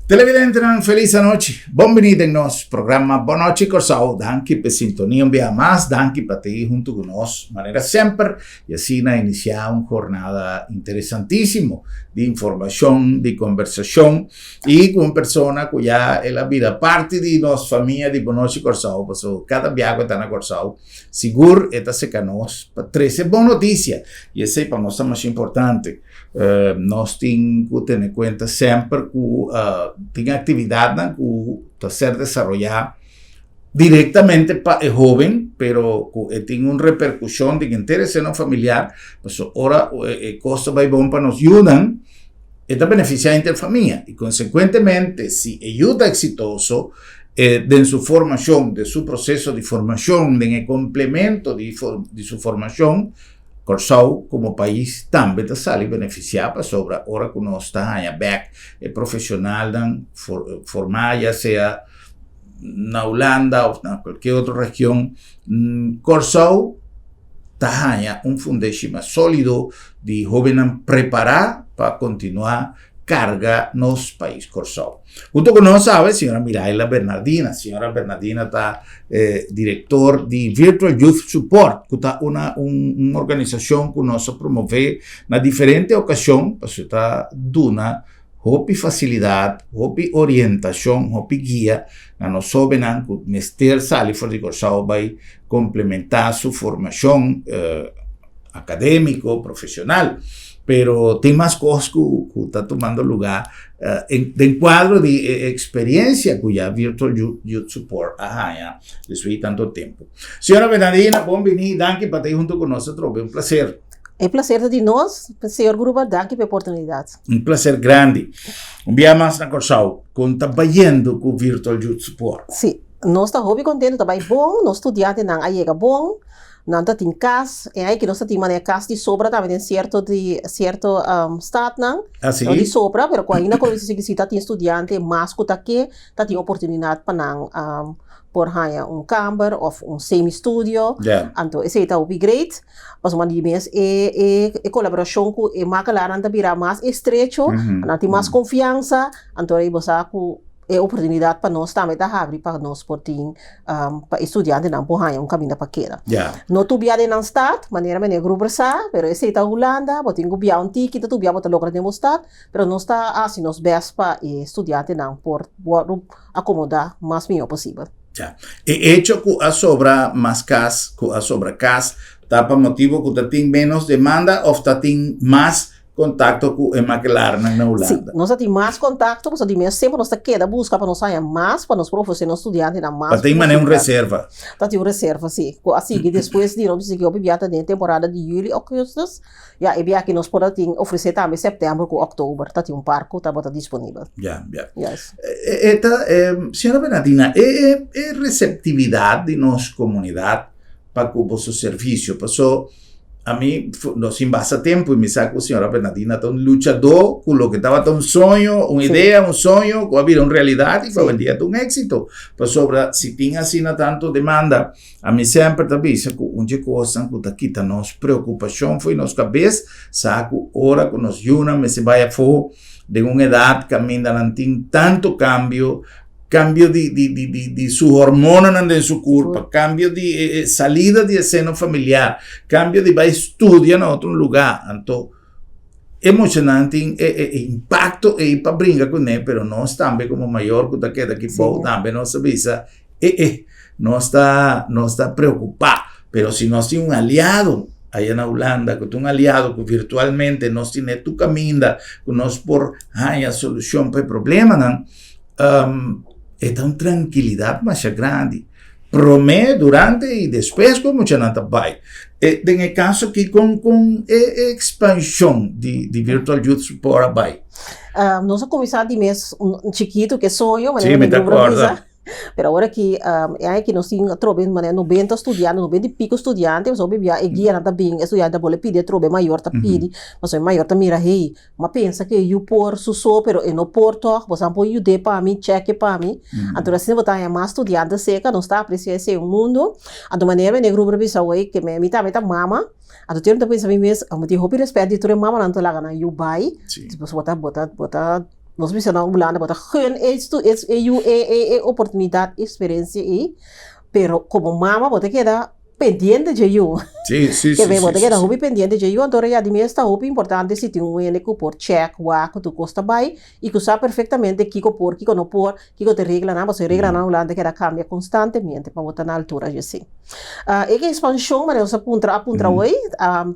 Televidentenan felis anochi. Bon bini den nos programa Bon Nochi Kòrsou. Danki p'e sintonia un bia mas. Danki pa ta ei huntu ku nos manera semper i asina inisiá un jornada interesantísimo di informashon, di kombersashon i ku un persona ku ya el a bira parti di nos famia di Bon Nochi Kòrsou pasobra kada bia ku e ta na Kòrsou sigur e ta seka nos pa trese bon notisia i esei pa nos ta masha importante. Nos tin ku tene kuenta semper ku tin aktividatnan ku ta ser desaroyá direktamente pa e hóben, pero ku e tin un reperkushon den henter e seno familiar, pasobra ora e kos ta bai bon pa nos yunan, e ta benefisiá henter famia i konsekuentemente si e yu ta eksitoso den su formashon, den su proseso di formashon, den e komplemento di su formashon, Kòrsou komo pais tambe ta sali benefisiá pasobra ora ku nos ta haña bèk e profeshonalnan formá ya sea na Hulanda òf na kualke otro region, Kòrsou ta haña un fundeshi mas sólido di hóbennan prepará pa kontinuá karga nos pais Kòrsou. Hunto ku nos awe señora Miraila Bernardina. Señora Bernardina ta direktor di Virtual Youth Support ku ta una un organisashon ku nos a promové na diferente okashon pasobra ta duna hopi fasilidat, hopi orientashon, hopi guia na nos hóbennan ku mester sali for di Kòrsou bai komplementá su formashon académico, profesional, pero tin mas cos cu, cu ta tumando lugar uh, en, den cuadro di e experiencia cu ya Virtual Youth, Youth Support a haya después de tanto tempo. Señora Bernardina, bon bini, danki pa ta junto con nos atrobe, un placer. E placer ta di nos, señor Gruber, danki pa e oportunidad. Un placer grandi. Un bia mas na Corsou, con ta bayendo cu Virtual Youth Support? Sí, nos ta hopi contento, ta bay bon, nos studiantenan a yega bon, Nan ta tin kas, en aki nos ta tin manera kas di sobra tambe den sierto di sierto statnan. Ah, sí? No di sobra, pero ku ainda ku si si ta tin studiante mas ku ta ke, ta tin oportunidat pa nan por haña un kamber òf un semi studio. Ja. Anto esei ta hopi great, pasobra di mes e e e kolaborashon ku e makelarnan ta bira mas estrecho, nan tin mas konfiansa, anto ei bo sa ku e oportunidat pa nos tambe ta habri pa nos por tin pa e studiantenan por haña un kaminda pa keda. No tur bia den nan stat, manera meneer Gruber sa, pero esei ta Hulanda, bo tin ku bia un tiki, ta tur bia bo ta logra den bo stat, pero nos ta hasi nos bèst pa e studiantenan por wòrdu akomodá mas mihó posibel. Ya. E echo ku a sobra mas kas, ku a sobra kas, ta pa motibu ku ta tin ménos demanda òf ta tin mas Kontakto ku e makelarnan na Sí, Hulanda. nos a tin mas kontakto, pasobra di mes tempu nos ta keda buska pa nos haña mas, pa nos por ofresé nos studiantenan Pa mas tin manera un posibilidat. reserva. Ta tin un reserva, sí, ku a sigui despues di nos sigui hopi bia ta den temporada di yüli, ògùstus. Ya, e bia aki nos por a tin ofresé tambe sèptèmber ku òktober, ta tin un par ku tabata disponibel. Ya, ya. Yes. E ta, señora Bernardina, e e e reseptividat di nos komunidat pa ku boso servisio, paso Ami no sin basta tempu y mi sa cu señora Bernardina ta un luchador cu loke tabata un soño, un idea, un soño cu a bira un realidad y cu awendia ta un éxito. Pasobra si tin asina tanto demanda, ami semper ta bisa cu un dje cosnan cu ta kita nos preocupacion fo'i nos cabes, sa cu ora cu nos yunan mester bay afo den un edad caminda nan tin tanto cambio, Cambio di, di, di, di, di su hormonanan den su curpa, cambio di eh, eh, salida di e seno familiar, cambio di bai studia na otro lugar. Anto, e muchanan tin e, e, e impacto ei pa bringa kuné, pero nos tambe como mayor ku ta keda aki bou tambe nos ta bisa, eh, eh, nos ta, nos ta preocupá. Pero si nos tin un aliado allá na Hulanda, ku ta un aliado ku virtualmente nos tine tur kaminda ku nos por haña solushon pa e problemanan, Um, e ta un trankilidat masha grandi. Promé, durante i despues ku e muchanan ta bai. E, den e kaso aki, kon, kon e, e ekspanshon di, di Virtual Youth Support a bai? Um, nos a kuminsá di mes un chikitu ke soño, Sí, manera mi mi ta Gruber a kòrda. bisa. Pero awor aki, um, e aña aki nos tin atrobe manera 90 studiante, 90 i piko studiante, pasobra hopi bia e guianan ta bin, e studiante ta bole pidi atrobe, e mayor ta pidi, pasobra e mayor ta mira, hey, M'a pensa ku e yu por su so, pero e no por tòg. Boso por yud'é pa mi, chèk'e pa mi. Anto asina bo ta haña mas studiante serka, nos ta apresiá esei un mundu. Anto manera mi negro por bisa awor ke mi tambe ta mama, anto tur mi ta pensa mi mes, mi tin hopi rèspèt di tur e mamanan ta laga nan yu bai. Pasobra bo ta, bo ta, bo ta. Nos bisa na Hulanda bo ta gun e e yu e e e oportunidat e eksperensia ei, pero komo mama bo ta keda pendiente dje yu. Sí, sí, Ke sí, bo sí, ta sí, keda sí. hopi pendiente dje yu, anto ya di mes ta hopi importante si tin un hende ku por chèk wak ku tur kos ta bai i ku sa perfektamente kiko por, kiko no por, kiko ta e reglanan, pasobra e reglanan na Hulanda ta keda kambia konstantemente pa bo ta na altura dje esei. E ekspanshon manera nos a puntra a puntra awor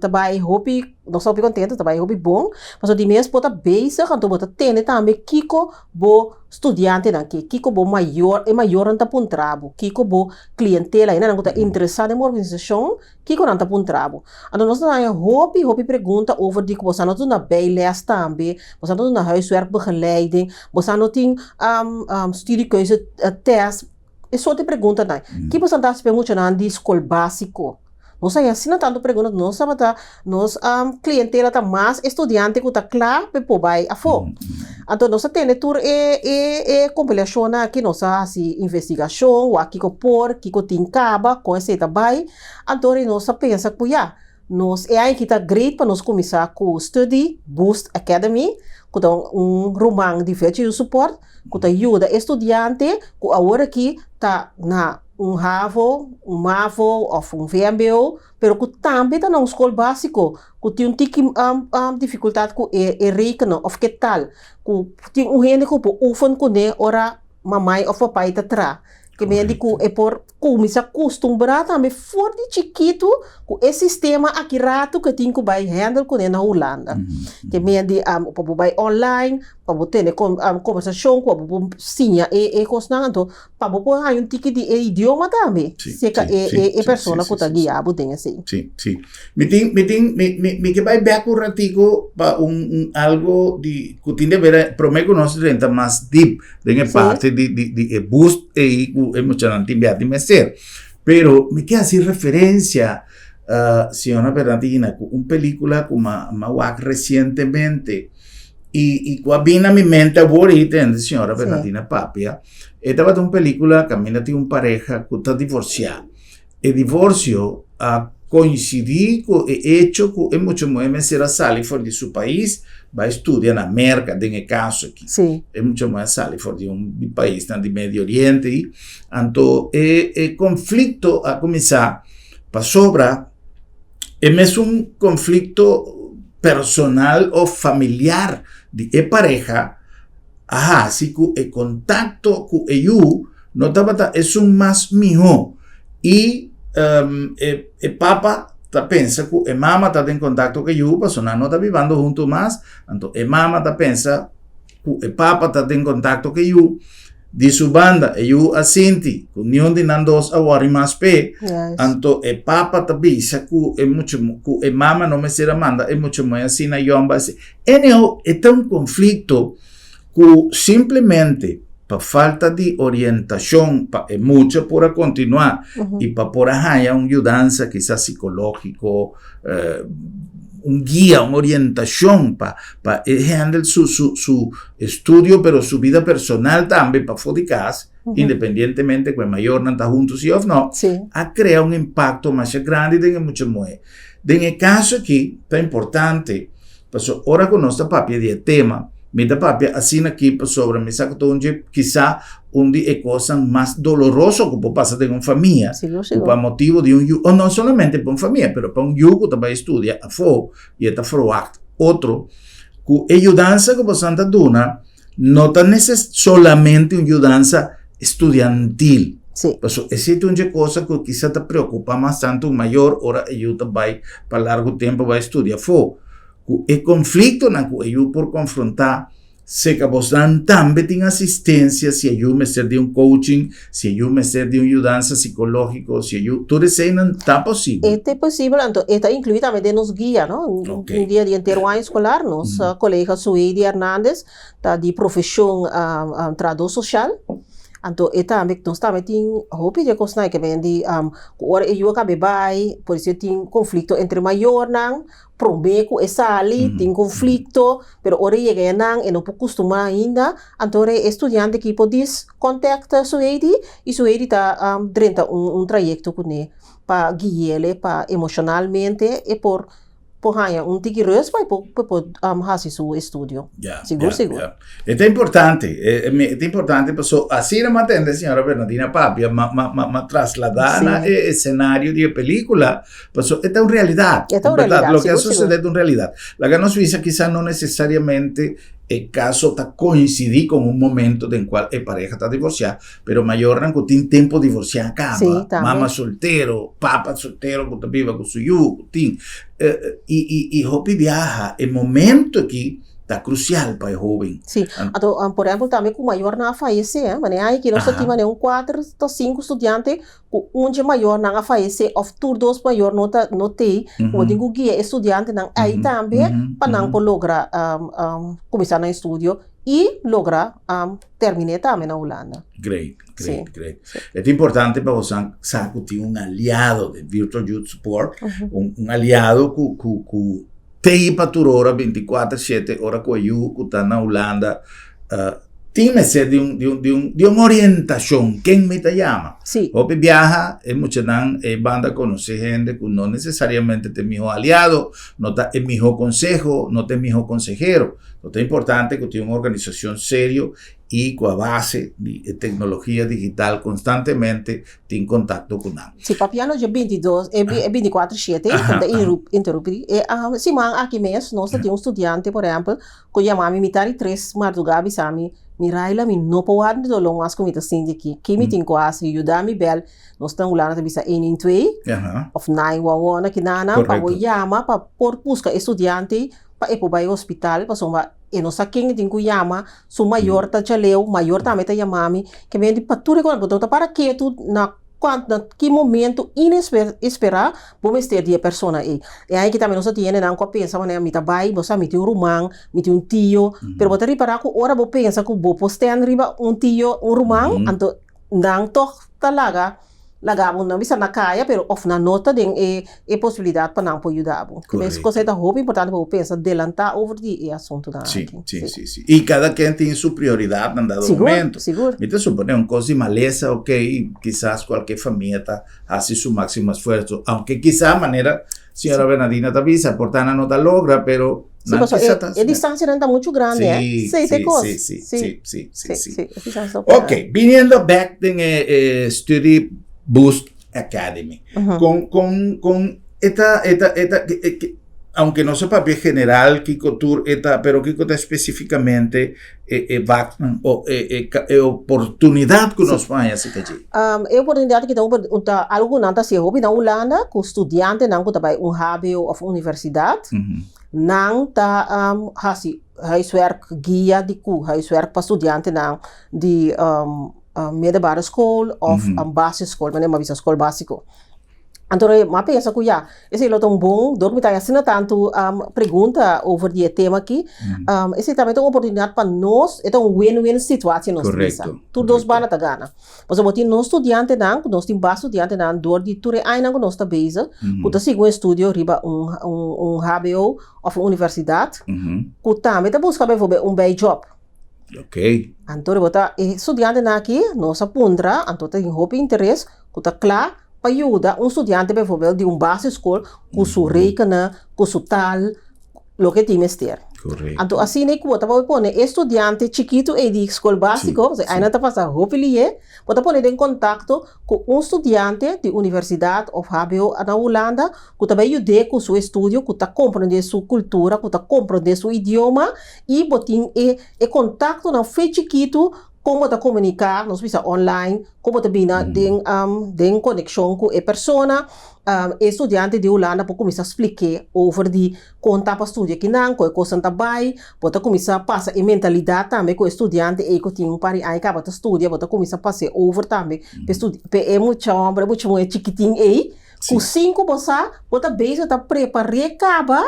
ta bai hopi. Nos ta hopi contento, ta bay hopi bon, pasobra di mes bo ta bezig, anto bo ta tende tambe kico bo studiantenan ke, kico bo mayor, e mayornan ta puntra bo, kico bo clientela, hendenan cu ta interesa den bo organisacion, kico nan ta puntra bo. Anto nos ta haña hopi, hopi pregunta over di cu boso no ta duna bijles tambe, boso no ta duna huiswerkbegeleiding, boso no tin studiekeuze test, E sorti preguntanan. Ki boso ta hasi pa e muchanan di skol básiko? Nos a asina tantu pregunta, nos tabata, nos klientela ta mas e studiante ku ta kla pa e por bai afó. Anto nos a tene tur e e e kompilashonnan aki, nos a hasi investigashon, wak kiko por, kiko tin kaba, kon esei ta bai. Anto nos a pensa ku ya, Nos e aña aki ta great pa nos kuminsá ku Study Boost Academy, ku ta un ruman di Virtue Youth Support ku ta yuda e studiante ku awor aki ta na un havo, un mavo òf un vmbo, pero ku tambe ta na un skol básiko ku tin un tiki difikultat ku e rekenen òf ke tal, ku tin un hende ku por oefen kuné ora mamai òf papai ta traha. Ke mende ku e por Kuminsá kustumbrá tambe for di chikitu ku e sistema aki ratu ku e tin ku bai handle kuné na Hulanda. Ke men di pa bo bai online, pa bo tene kombersashon ku bo por siña e e kosnan, anto pa bo por haña un tiki di e idioma tambe serka e e persona ku ta guia bo den esei. Sí, sí. Mi tin, mi tin, mi mi mi ke bai bèk un ratico pa un un algo di ku tin de bera promé ku nos drenta mas dip den e parti di di di e boost ei ku e muchanan tin bia tin mester. Pero mi ke hasi referencia señora Bernardina ku un pelicula ku m'a m'a wak recientemente y y ku a bin na mi mente awor ei tende señora Bernardina papia. E tabata un pelicula kaminda tin un pareha ku ta divorcia. E divorsio a koinsidí ku e echo ku e mucha muhé mester a sali for di su pais bai studia na Merka, den e kaso aki. E mucha muhé a sali for di un di paisnan di Medio Oriente ei. Anto e e konflikto a kuminsá pasobra e mesun konflikto personal òf familiar di e pareha a hasi ku e kontakto ku e yu no tabata esun mas mihó i e papa ta pensa ku e mama ta den kontakto ku e yu pasobra nan no ta bibando huntu mas, anto e mama ta pensa ku e papa ta den kontakto ku e yu. Di su banda e yu a sinti ku niun di nan dos a wòri mas p'e, anto e papa ta bisa ku e mucha ku e mama no mester a manda e mucha muhé asina yòmba asina. Anyhow, e ta un konflikto ku simplemente pa falta di orientashon pa e mucha por a kontinuá i pa por a haña un yudansa kisas sikológiko, un guia, un orientashon pa pa e handle su su su estudio pero su bida personal tambe pafó di kas, independientemente ku e mayornan ta huntu si òf no, a krea un impakto masha grandi den e mucha muhé. Den e kaso aki ta importante Pasobra ora ku nos ta papia di e tema, mi ta papia asina aki pasobra mi sa ku ta un dje kisá un di e kosnan mas doloroso ku por pasa den un famia, ku pa motibu di un yu, o no solamente pa un famia, pero pa un yu ku ta bai studia afó i e ta ferwagt otro, ku e yudansa ku boso ta duna no ta neces solamente un yudansa estudiantil. Sí. Paso esei ta un dje cosa ku kisa ta preocupa mas tantu un mayor ora e yu ta bai pa largu tempu bai studia afó. Ku e konfliktonan ku e yu por konfrontá, seka bosnan tambe tin asistensia si e yu mester di un coaching, si e yu mester di un yudansa sikológiko, si e yu, tur eseinan ta posibel. E ta posibel, anto e ta inkluí tambe den nos guia, no? Un guia di henter un aña eskolar. Nos kolega Suheydi Hernandez ta di profeshon trahadó sosial, anto e tambe, nos tambe tin hopi di e kosnan ke men di ku ora e yu a kabe bai, por esei tin konflikto entre mayornan, promé ku e sali tin konflikto, pero ora e yega einan e no por kustumá ainda, anto ora e studiante aki por dis kòntèkt Suheydi i Suheydi ta drenta un trayekto kuné pa gui'é pa emoshonalmente e por. por haña un tiki rust pa e por pa e por hasi su estudio. Ya, Sigur, ya, sigur. ya. E ta importante, e, e, mi- e ta importante paso asina m'a tende señora Bernardina papia, m'a, m'a, m'a, m'a trasladá Sí. na e escenario di e película, paso e ta un realidad. E ta un Verdad, realidad, Loke a sigur, sigur. sucede ta un realidad. Laga nos bisa quizá no necesariamente e caso ta coincidí con un momento den cual e pareha ta divorciá, pero mayornan cu tin tempo divorciá caba, Sí, tambe. mama soltero, papa soltero cu ta biba cu su yu, cu tin, eh, y, y, y hopi biaha e momento aki ta crucial pa e hoben. Sí, anto por ehempel tambe cu mayornan a fayece, eh, manera aki nos ta tin manera un cuater ta cinco studiante cu un dje mayornan a fayece of tur dos mayor no ta no tey, cu bo tin cu guia e studiantenan ey tambe pa nan por logra cuminsa nan estudio y logra termine tambe na Hulanda. Great, great, great. E ta importante pa bo sa cu tin un aliado den Virtual Youth Support, un aliado cu cu cu tey pa tur ora binticuater shete ora cu e yu cu ta na Hulanda tin mester di un di un di un di un orientacion ken mi ta yama. Hopi biaha e muchanan e banda conoce hende cu no necesariamente ta e miho aliado, no ta e miho conseho, no ta e miho consehero. Lo ta importante cu tin un organisacion serio y cu a base di e tecnologia digital constantemente tin contacto cu nan. Si papiando dje bintidos e binticuatro shete, cu ta interumpi, e siman aki mes nos ta tin un studiante por ehempel cu yama mi mitad di tres marduga bisa mi, Miraila mi no por wak di dolor mas cu mi ta sinti aki, ki mi tin cu haci? Yuda mi bel, nos ta Hulanda ta bisa een een twee of nine one one aki nan pa bo yama pa por busca e studiante pa e por bai hospital pasobra e no sa ken e tin ku yama, su mayor ta djaleu, mayor tambe ta yama mi, ke men di pa tur e kos, bo ta para ketu na kuantu na ki momento inesperá bo mester di e persona ei. E aña aki tambe nos a tin hendenan ku a pensa manera mi ta bai, bo sa mi tin un ruman, mi tin un tio, pero bo ta ripará ku ora bo pensa ku bo por sten riba un tio, un ruman, anto nan tòg ta laga laga bo no bisa na kaya pero of nan no ta den e e posibilidad pa nan por yuda bo. Mes cosa e ta hopi importante pa bo pensa delanta over di e asuntunan Sí, aki. sí, sí, sí. Y cada ken tin su prioridad na dado Sigur, momento. sigur. Mi ta supone un cos di malesa, ok, kisas cualke famia ta haci su maximo esfuerzo, aunke kisa manera señora Bernardina ta bisa, por ta nan no ta logra, pero Sí, nan pasobra kisa e ta e distancianan ta mucho grandi, eh. Sí, Sí, te sí, cos. sí, sí, Sí. sí, sí, sí, Sí, sí. sí, e distancia ta hopi Ok, grandi. biniendo bek den e e Study Boost Academy, con con con e ta e ta e ta e ke aunke nos a papia general kiko tur e ta, pero kiko ta especificamente e e vaknan o e e e oportunidad ku nos por haña si ta dje? E oportunidad aki ta un ta algo ku nan ta hasi hopi na Hulanda ku studiantenan ku ta bai un hbo of un universidad, nan ta hasi huiswerk guia di ku huiswerk pa studiantenan di middelbare school of basisschool, manera mi a bisa skol basiko. Anto mi a pensa ku ya, esei lo ta un bon, dor mi ta haña asina tantu pregunta over di e tema aki, esei tambe ta un oportunidat pa nos, e ta un win-win situatie nos ta bisa. Tur dos banda ta gana. Pasobra bo tin nos studiantenan, ku nos tin bas studiantenan dor di tur e añanan ku nos ta bezig, ku ta sigui un estudio riba un un hbo òf un universidat, ku tambe ta buska bijvoorbeeld un bijjob. Anto bo ta e studiantenan aki nos a puntra, anto ta tin hopi interes ku ta kla pa yuda un studiante bijvoorbeeld di un basisschool ku su rekenen, ku su taal, loke e tin mester. Anto asina ku bo ta por pone e studiante chikitu ei di skol básiko, pasobra einan ta pasa hopi lihé, bo ta pone den kontakto ku un studiante di universidat òf hbo na Hulanda ku ta bai yud'é ku su estudio, ku ta komprondé su kultura, ku ta komprondé su idioma i bo tin e e kontaktonan fe chikitu kon bo ta komuniká, nos bisa online, kon bo ta bina den den konekshon ku e persona. E studiante di Hulanda por kuminsá splik'é over di kon ta pa studia kinan, kon e kosnan ta bai. Bo ta kuminsá pasa e mentalidat tambe ku e studiante ei ku tin un par di aña kaba ta studia, bo ta kuminsá pas'é over tambe pa e pa e mucha hòmber, e mucha muhé chikitin ei. Ku sin ku bo sa, bo ta bezig ta prepar'é kaba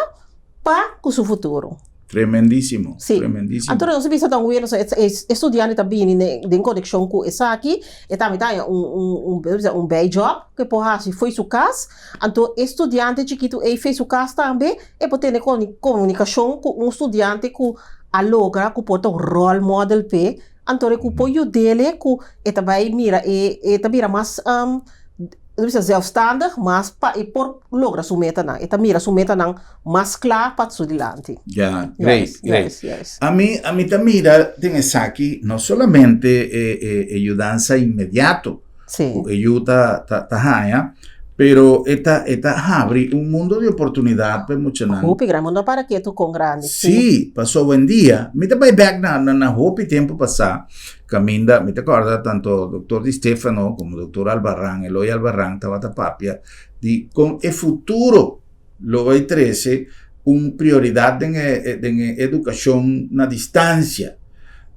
pa ku su futuro. Tremendísimo, Sí. tremendísimo. Anto nos a bisa ta un weno, so e e studiante ta bini den den konekshon ku esaki, e tambe ta haña un un un nos bisa un bijjob ku e por hasi fo'i su kas. Anto e studiante chikitu ei fo'i su kas tambe e por tene komunikashon ku un studiante ku a logra ku por ta un role model p'e, anto ku por yud'é ku e ta bai mira e e ta bira mas. E ta bisa zelfstandig, mas pa e por logra su metanan. E ta mira su metanan mas kla pa su dilanti. Ja, great, Juist, great. juist, juist. Ami, ami ta mira den esaki no solamente e, e, e yudansa inmediato Sí. ku e yu ta, ta, ta haña, pero e ta, e ta habri un mundo di oportunidat pa e muchanan. Hopi grandi, mundo para ketu kon grandi. Sí, paso awendia, mi ta bai bek na, na, na hopi tempu pasá, Caminda, mi ta corda tanto doctor Di Stefano como doctor Albarran, Eloy Albarran tabata papia di con e futuro lo bay trece un prioridad den e den e educacion na distancia.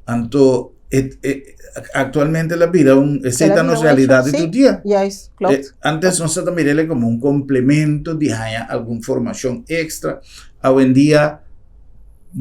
Anto e e actualmente el a bira un esey ta nos realidad di tur dia. Juist, klopt. Antes nos ta mir'el como un complemento di haya algun formacion extra. Awendia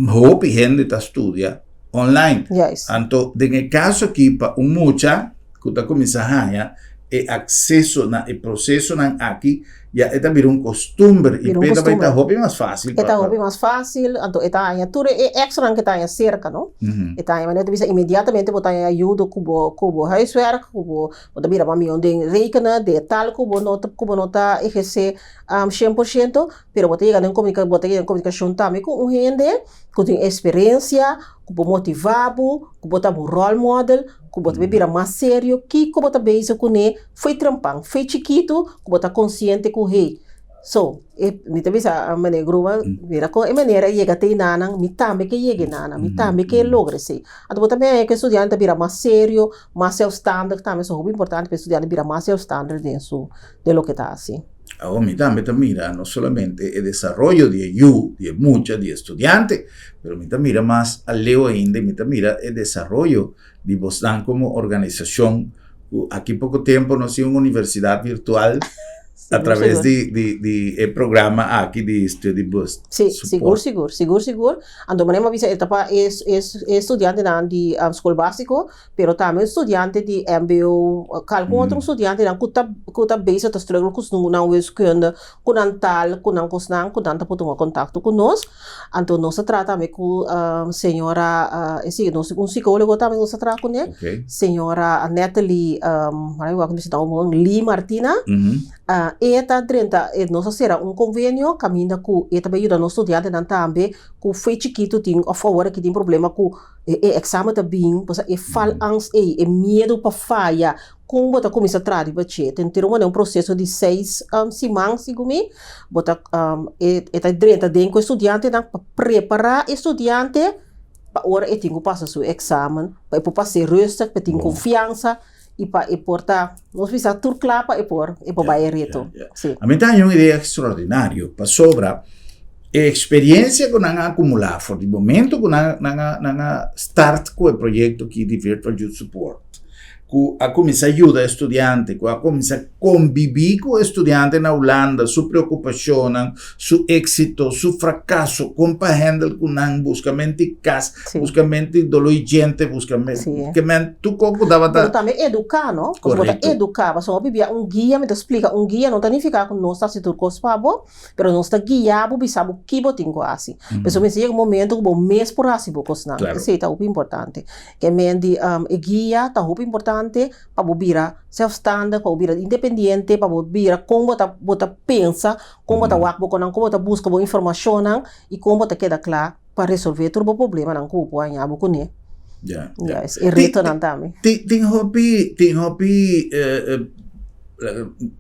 hopi hende ta studia online. Juist. Anto, den e kaso aki pa un mucha ku ta kuminsá haña e akseso na e prosesonan aki, ya e ta bira un kostumber i Bira un p'e ta bai ta kostumber. hopi mas fásil E pa ta pa. hopi mas fásil, anto e ta haña tur e èkstranan ku e ta haña serka, no? E ta haña, manera ta bisa inmediatamente bo ta haña ayudo ku bo ku bo huiswerk, ku bo bo ta bira mas mihó den rekenen, den e tal ku bo no ta ku bo no ta ehersé 100%, pero bo ta yega den komunika bo ta yega den komunikashon tambe ku un hende ku tin eksperensia, ku por motivá bo, ku por ta bo role model, ku bo ta bai bira mas serio, kiko bo ta bezig kuné fo'i trempan, fo'i chikitu, ku bo ta konsiente ku hey, so, e mi ta bisa meneer Gruma, mira kon e manera a yega te enanan, mi tambe ke yega enanan, mi tambe ke logra esei. Anto bo ta mira ku e studiante ta bira mas serio, mas zelfstandig tambe, so hopi importante pa e studiante bira mas zelfstandig den su, den loke e ta hasi. Awor mi tambe ta mira no solamente e desaroyo di e yu, di e mucha, di e studiante, pero mi ta mira mas aleu ainda y mi ta mira e desaroyo di bosnan como organisacion cu aki poco tempo nos tin un universidad virtual a traves di di di e programa aki di Study Boost Sí, sigur, sigur, sigur, sigur. Anto manera mi a bisa e ta pa e e studiantenan di skol básiko. Pero tambe un studiante di mbo, kalkun otro studiantenan ku ta ku ta bezig ta struggle ku nan wiskunde, ku nan taal, ku nan kosnan, ku nan ta por tuma kontakto ku nos. Anto nos ta traha tambe ku señora e si nos un psikólogo tambe nos ta traha kuné, señora Natalie Lee Martina. E ta drenta, nos a sera un konvenio kaminda ku e ta bai yuda nos studiantenan tambe ku fe chikitu tin òf awor aki tin problema ku E examen ta bin, pasobra e falangst ei, e miedu pa faya, kon bo ta kuminsá traha riba dje. Ta entero manera un proseso di seis siman, segun mi, bo ta e ta drenta den ku e studiantenan pa prepará e studiante pa ora e tin ku pasa su examen, pa e por pas'é rustig, pa e tin konfiansa. i pa e por ta, nos bisa tur kla pa e por, e por bai e reto. Sí. A mi ta haña un idea extraordinario, pasobra e experiencia ku nan a akumulá for di momento ku nan nan a nan a start ku e proyekto aki di Virtual Youth Support, ku a kuminsá yuda e studiante, ku a kuminsá kombibí ku e studiante na Hulanda, su preokupashonnan, su éksito, su frakaso, kon pa handle ku nan, buskamentu di kas, buskamentu di doló i djente, buskamentu, ke men tur kos ku tabata. Pero tambe eduká, no? Pasobra bo ta eduká, pasobra hopi bia un guia, mi ta splika, un guia no ta nifiká ku nos ta hasi tur kos pa bo, pero nos ta guia bo, bisa bo ki bo tin ku hasi. Pasobra mester yega un momento ku bo mes por hasi bo kosnan, esei ta hopi importante. Ke men di e guia ta hopi importante pa bo bira zelfstandig, pa bo bira independiente, pa bo bira kon bo ta bo ta pensa, kon bo ta wak bo konan, kon bo ta buska bo informashonnan i kon bo ta keda kla pa resolve tur bo problemanan ku bo por haña bo kuné. Ya, ya. Juist, e retonan tambe. Tin tin hopi tin hopi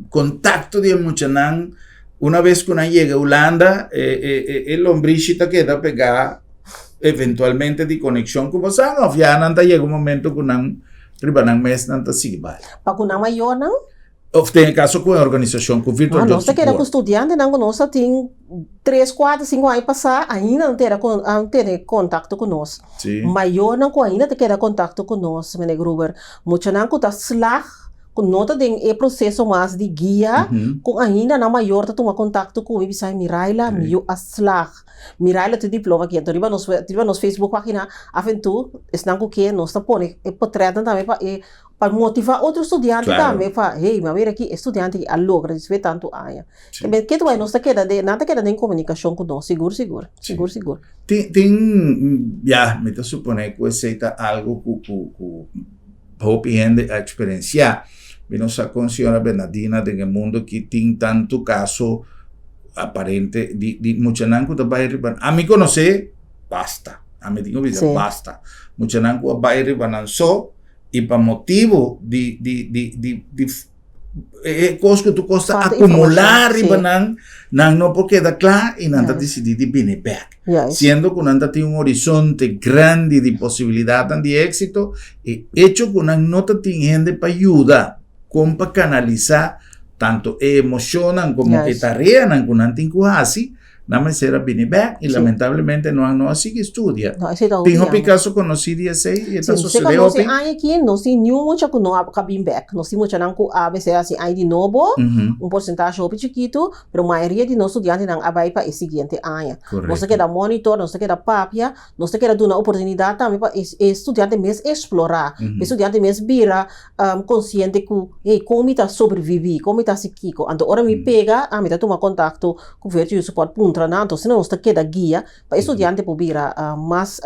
kontakto di e muchanan una bes ku nan yega Hulanda e e e lombrishi ta keda pegá eventualmente di konekshon ku bo sa òf ya nan ta yega un momento ku nan Riba nan mes nan ta sigui bai. Pa ku nan mayornan? Of den e kaso ku e organisashon ku Virtual Job Support. Nos ta keda ku studiantenan ku nos a tin tres, kuater, sinku aña pasá ainda nan tera ku nan tene kontakto ku nos. Si. Mayornan ku ainda ta keda kontakto ku nos, meneer Gruber. Muchanan ku ta slag, ku no ta den e proseso mas di guia, ku ainda nan mayor ta tuma kontakto ku mi bisa, Miraila, mi yu a slag. Miraila tu diploma aki anto riba nos riba nos Facebook pagina af en toe esnan ku ke nos ta pone e potretnan tambe pa e pa motiva otro studiante tambe pa hey mi a mira aki e studiante aki a logra despues di tantu aña ke tu nos ta keda den nan ta keda den komunikashon ku nos sigur sigur sigur sigur. Tin tin ya mi ta supone ku esei ta algu ku ku ku hopi hende a eksperensiá. Mi no sa kon señora Bernardina den e mundo aki tin tantu kaso aparente di di muchanan ku ta bai riba ami konosé basta ami tin ku bisa basta muchanan ku a bai riba nan so i pa motibu di di di di di e kos ku tur kos ta akumulá riba nan nan no por keda kla i nan ta disidí di bini bèk siendo ku nan ta tin un horizonte grandi di posibilidatnan di éksito E echo ku nan no ta tin hende pa yuda kon pa kanalisá tantu e emoshonnan komo e tareanan ku nan tin ku hasi, nan mester a bini bèk i lamentablemente nan no a sigui studia. Tin hopi kaso konosí di esei i e ta sosodé hopi. Si, aña aki nos tin niun mucha ku no a bin bèk. Nos tin muchanan ku a mester hasi aña di nobo, un porsentahe hopi chikitu, pero mayoria di nos studiantenan a bai pa e siguiente aña. Nos ta keda monitor, nos ta keda papia. Nos ta kere duna oportunidat tambe pa e studiante mes eksplorá, pa e studiante mes bira konsiente ku, hey, kon mi ta sobreviví, kon mi ta hasi kiko. Anto ora mi pega, ami ta tuma kontakto ku Virtue Youth Support puntra nan, anto asina nos ta keda guia pa e studiante por bira mas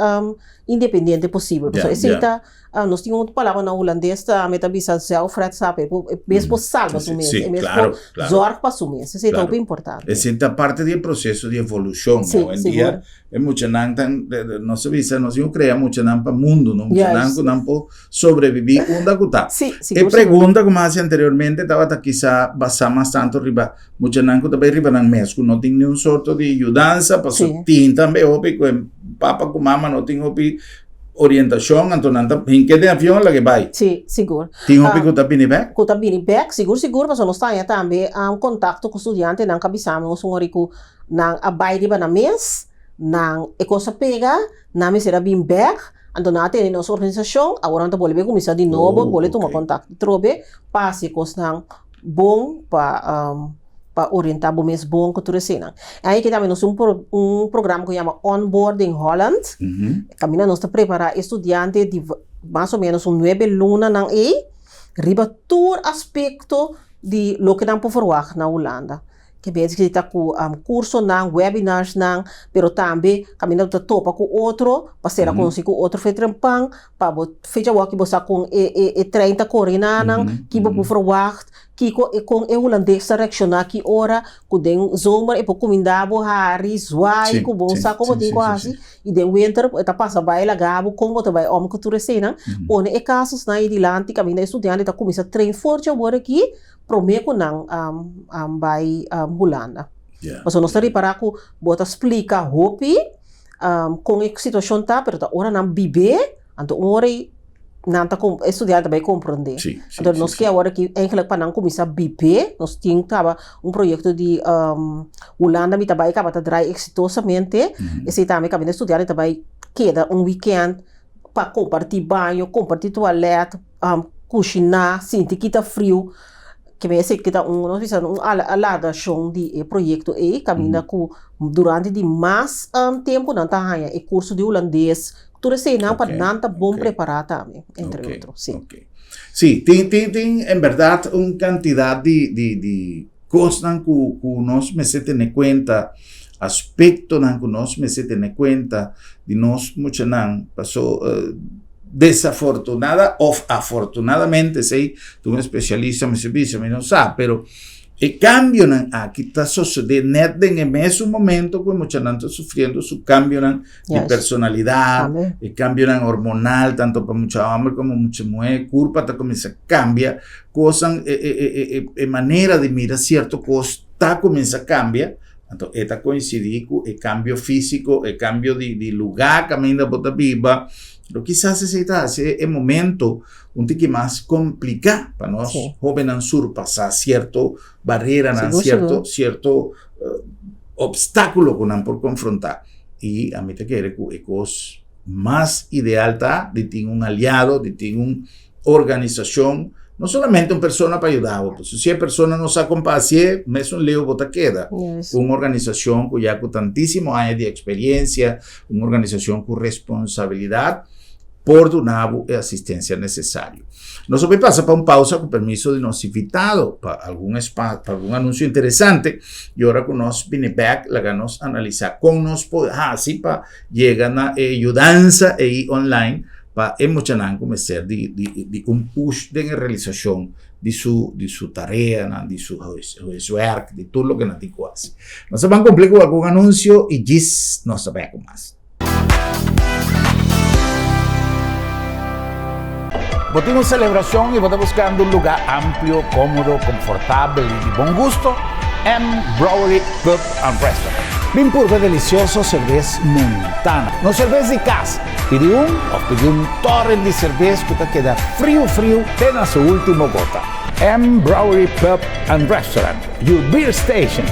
independiente posibel. Pasobra esei ta Nos tin un palabra na hulandes tambe ta bisa zelfredzaam, e por e mes por salba su mes, e mes por zorg pa su mes, esei ta hopi importante. Esei ta parte di e proseso di evolushon. Awendia e muchanan ta, nos ta bisa nos tin ku krea muchanan pa mundu, no muchanan ku nan por sobrevivi unda ku ta. E pregunta ku mi a hasi anteriormente tabata kisa basa mas tantu riba muchanan ku ta bai riba nan mes, ku no tin niun sorto di yudansa, pasobra tin tambe hopi ku e papa ku mama no tin hopi orientashon, anto nan ta hinke den avion laga e bai. Sí, sigur. Tin hopi ku ta bini bèk? Ku ta bini bèk, sigur sigur, pasobra nos ta haña tambe kontakto ku studiantenan ku a bisa nos un ora ku nan a bai riba nan mes, nan e kos a pega, nan mester a bin bèk, anto nan a tene nos organisashon, awor nan ta bolbe kuminsá di nobo, bolbe tuma kontakto atrobe pa hasi e kosnan bon pa pa orientá bo mes bon ku tur eseinan. En aki tambe nos tin un programa ku yama Onboarding Holland. Kaminda nos ta prepará e studiante di mas o ménos un nuebe lunanan ei riba tur aspekto di loke nan por ferwagt na Hulanda. Ke bes ki ta ku kursonan, webinarsnan, pero tambe kaminda bo ta topa ku otro pa sera konosí ku otro fe trempan pa bo fecha wòk bo sa kon e e e trein ta kore na nan, ki bo por ferwagt, kiko e kon e hulandes ta reakshoná ki ora ku den zomer e por kumindá bo hari, zwaai ku bo sa kon bo tin ku hasi i den winter e ta pasa bai laga bo kon bo ta bai òm ku tur eseinan. Pone e kasusnan ei dilanti kaminda e studiante ta kuminsá train for dje awor aki promé ku nan bai Hulanda. Pasobra nos ta ripará ku bo ta splika hopi kon e situashon ta, pero ta ora nan bib'é, anto un ora ei nan ta e studiante ta bai komprondé. Anto nos ke awor aki eigenlijk pa nan kuminsá bib'é, nos tin kaba un proyekto di Hulanda mi ta bai kaba ta drai eksitosamente, esei tambe kaminda e studiante ta bai keda un wikènt pa kompartí baño, kompartí tualèt, kushiná, sinti kita friu. Ke mester kita un, nos bisa un alargashon di e proyekto ei, kaminda ku durante di mas tempu nan ta haña e kurso di hulandes, tur eseinan pa nan ta bon prepará tambe, entre otro. Sí. Sí, tin, tin, tin en bèrdat un kantidat di, di, di kosnan ku, ku nos mester tene kuenta, aspektonan ku nos mester tene kuenta di nos muchanan, paso desafortunada of afortunadamente, esei ta un especialista mester bisa, mi no sa, pero e cambionan aki ta sosode net den e mesun momento cu e muchanan ta sufriendo su cambionan di personalidad, e cambionan hormonal, tanto pa mucha homber como mucha muher, curpa ta cuminsa cambia, cosnan, e manera di mira cierto cos ta cuminsa cambia, Anto e ta coincidi cu e cambio fisico, e cambio di di lugar caminda bo ta biba. Lo kisas esey ta haci e momento un tiki mas complica pa nos hobennan surpasa cierto bareranan, cierto cierto obstaculo cu nan por confronta. Y ami ta kere cu e cos mas ideal ta di tin un aliado, di tin un organisacion, no solamente un persona pa yuda bo, pasobra si e persona no sa con pa hacié, mesun leu bo ta keda. Un organisacion cu ya cu tantisimo aña di experiencia, un organisacion cu responsabilidad por duna bo e asistencia necesario. Nos a bay pasa pa un pausa cu permiso di nos invitado pa algun pa algun anuncio interesante y ora cu nos bini bek laga nos analisa con nos por haci pa yega na e yudansa ey online. pa e muchanan ku mester di di di un push den e realisashon di su di su tareanan, di su huiswerk, di tur loke nan tin ku hasi. Nos a ban kumpli ku algun anunsio i djis nos ta bek ku mas. Bo tin un selebrashon i bo ta buskando un lugá amplio, kómodo, konfortabel i di bon gusto? M Brewery Pub and Restaurant. Bin purba e delisioso serbes Montana. Nos serbes di kas. Pidi un òf pidi un tòren di serbes ku ta keda friu friu te na su último gota. M Brewery Pub and Restaurant, your beer station.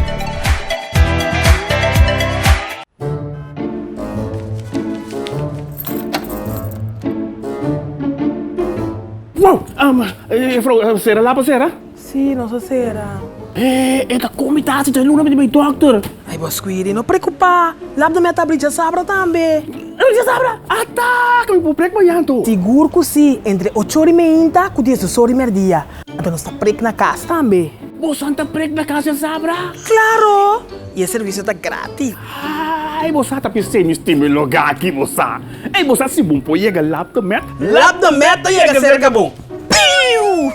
Wow! Um, juffrouw, sera lapa sera? Sí, nos a sera. Eh, e ta komi tasi dje luna mi di bai dokter. Ai, bo Squiri, no preokupá. Lap de mi a ta abri djasabra tambe. Djasabra? Ata! Ku mi por prek mañan anto? Sigur ku sí, entre ocho ora i meinta ku diesdos ora i merdia. Anto nos ta prek na kas tambe. Bosan ta prek na kas djasabra? Klaro! I e servisio ta gratis. Ai, bo sa ta pis'é mi stima e lugá aki, bo sa. Ei, bo sa si bon por yega Lap de Met? Lap de Met ta yega serka bo. Piu!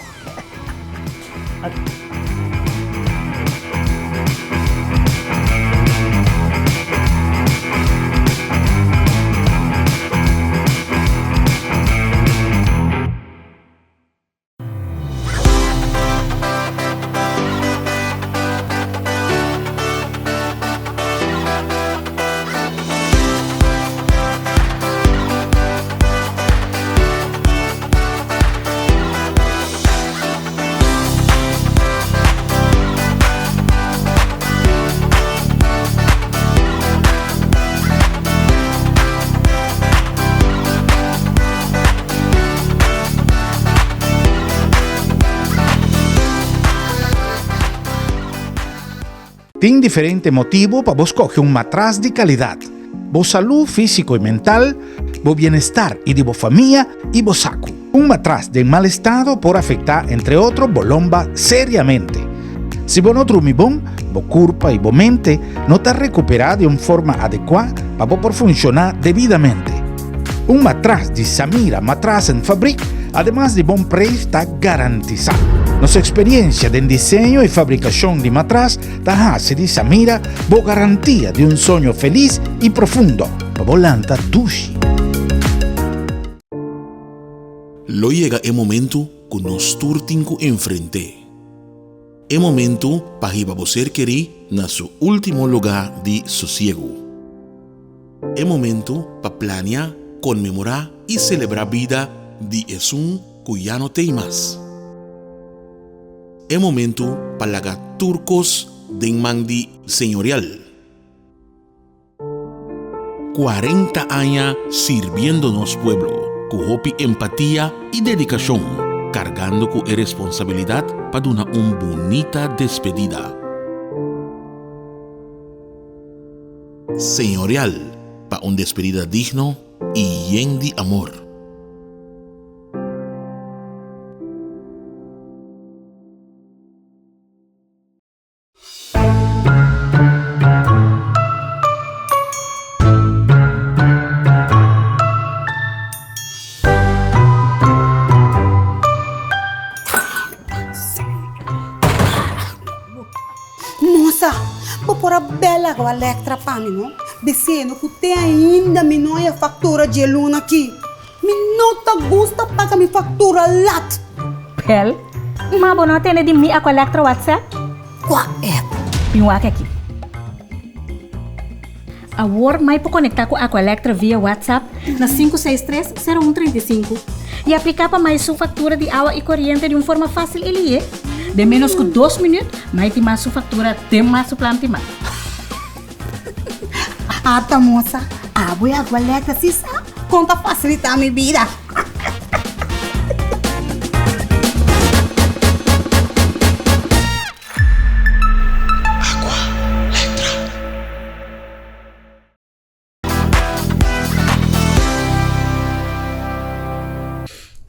Tin diferente motibu pa bo skohe un matras di kalidat, bo salú físiko i mental, bo bienestar i di bo famia i bo saku. Un matras den mal estado por afektá entre otro bo lomba seriamente. Si bo no drumi bon, bo kurpa i bo mente no ta rekuperá di un forma adekuá pa bo por funshoná debidamente. Un matras di Samira Matrasenfabriek ademas di bon preis ta garantisá. Nos eksperiencia den diseño i fabrikashon di matras ta hasi di Samira bo garantia di un soño felis i profundo pa bo lanta dushi. Lo yega e momentu ku nos tur tin ku enfrent'é. E momentu pa hiba bo ser kerí na su último lugá di sosiegu. E momentu pa plania, konmemorá i selebrá bida di esun ku ya no t'ei mas. E momentu pa laga tur kos den man di Señorial. 40 aña sirbiendo nos pueblo ku hopi empatia i dedikashon, kargando ku e responsabilidat pa duna un bunita despedida. Señorial pa un despedida digno i yen di amor. Mosa, bo por a bel awa Electra pa mi, no? Biseno ku te ainda mi no haya faktura dje luna aki. Mi no ta gusta paga mi faktura lat. Bel, ma bo no a tende di mi Aqua Electra WhatsApp? Kua app? Bin wak aki. Awor mai por konektá ku Aqualectra via WhatsApp na 563 0135 i apliká pa mai su faktura di awa i koriente di un forma fásil i lihé. Den ménos ku dos minüt mai tin mas su faktura den mas su plan timá. Ata mosa, abo e Aqualectra si sa kon ta fasilitá mi bida.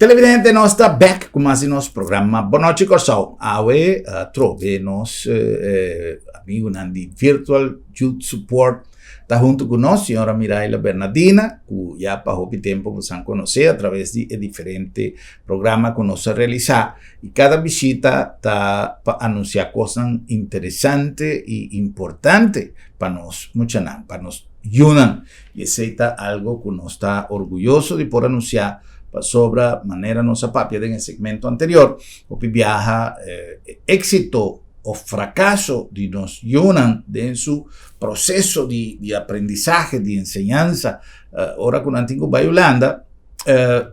Televidente, nos ta back ku mas di nos programa Bon Nochi Kòrsou. Awe uh, trobe nos uh, eh, amigunan di Virtual Youth Support. Ta huntu ku nos señora Miraila Bernadina, ku ya pa hopi tempu boso a konosé a traves di e diferente programa ku nos a realisá. I kada bishita ta pa anunsiá kosnan interesante i importante pa nos muchanan, pa nos yunan. I esei ta algu ku nos ta orguyoso di por anunsiá pasobra manera nos a papia den e segmento anterior, hopi biaha e éksito òf frakaso di nos yunan den su proseso di di aprendisahe, di enseñansa, ora ku nan tin ku bai Hulanda,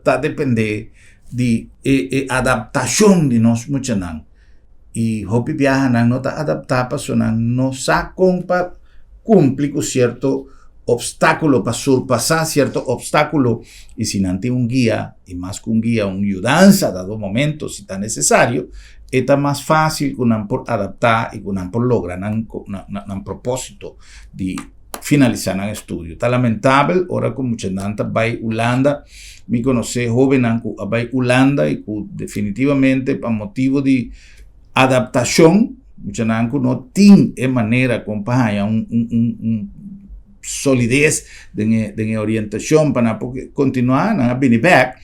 ta dependé di e e adaptashon di nos muchanan. I hopi biaha nan no ta adaptá pasobra nan no sa kon pa kumpli ku sierto opstákulo, pa surpasá sierto opstákulo. I si nan tin un guia, i mas ku un guia, un yudansa dado momento si ta nesesario, e ta mas fásil ku nan por adaptá i ku nan por logra nan nan propósito di finalisá nan estudio. Ta lamentabel ora ku muchanan ta bai Hulanda. Mi konosé hóbennan ku a bai Hulanda i ku definitivamente pa motibu di adaptashon, muchanan ku no tin e manera kon pa haña un un un un solides den e den e orientashon pa nan por kontinuá, nan a bini bèk